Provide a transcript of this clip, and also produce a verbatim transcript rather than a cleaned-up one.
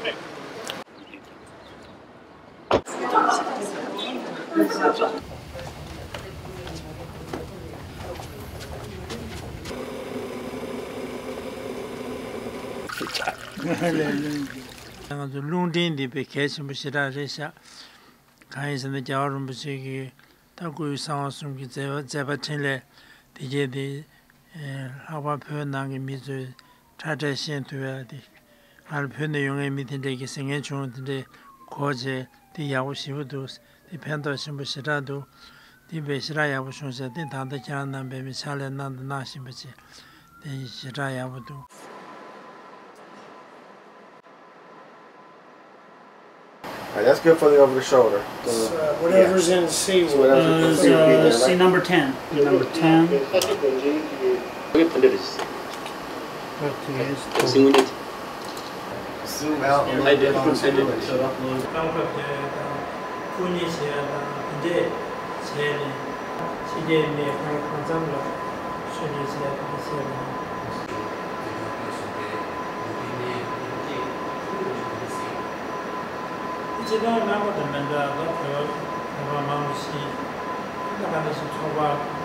ང་ཚོ་རླུང་འཕྲིན་འདི་དཔེ་གལ་ཆེན་པོ་ཞེ་དྲག་རེད་ཤག་གང་ཡིན་ཟེར་ན་རྒྱལ་བ་རིན་པོ་ཆེ་གི་ད་སྐུའི་གསང་བ་གསུམ་གྱི་མཛད་པ་མཛད་པ་འཕྲིན་ལས་དེ་རྗེས་དེ་ལྷག་པར་བོད་ནང་གི་མི་ཚོས་ཁྲ་ཁྲ་ཤེས་ཐུབ་ཡ་དེ། ང་ལ་བོད་ནས་ཡོང་མཁན་མི་དེ་འདྲས་ཀྱིས་ཟིན་མཁན་བྱུང་དེ་འདྲས་གོ་བྱས་དེ་ཡག་པོ་ཞེ་པོ་འདུག་དེ་ཕན་ཐོགས་ཆེན་པོ་ཞེ་དྲག་འདུག་དེ་དཔེ་ཞེ་དྲག་ཡག་པོ་བྱུང་ཤག་དེ་ད་ལྟ་ཁྱེད་རང་རྣམ་པས་མི་ཕྱག་ལས་གནང་དང་གནང་བཞིན་པ་བྱས་དེ་ཞེ་དྲག་ཡག་པོ་འདུག All right, that's good for the over the shoulder. So, uh, whatever's in C, so whatever's uh, in C, uh, C number ten. Number ten. Zoom out a little bit on the stage. རྐང་པ་བརྒྱབ་ཡ་དང་སྐུ་མཉེ་བྱེད་ཡ་དང་དེ་འདྲས་བྱས་ནས་ཕྱི་རྒྱལ་མི་གང་གང་འཚམ་ལ་ཤོད་ཉེས་བྱས་ཡ་དང་བྱས་ནས། སྤྱི་བཏང་རྣམ་པ་དང་མི་འདྲ་ད་བོད་བོད་པ་མང་པོ་ཞིག་ད་ག་ནང་བཞིན་ཚོགས་པ།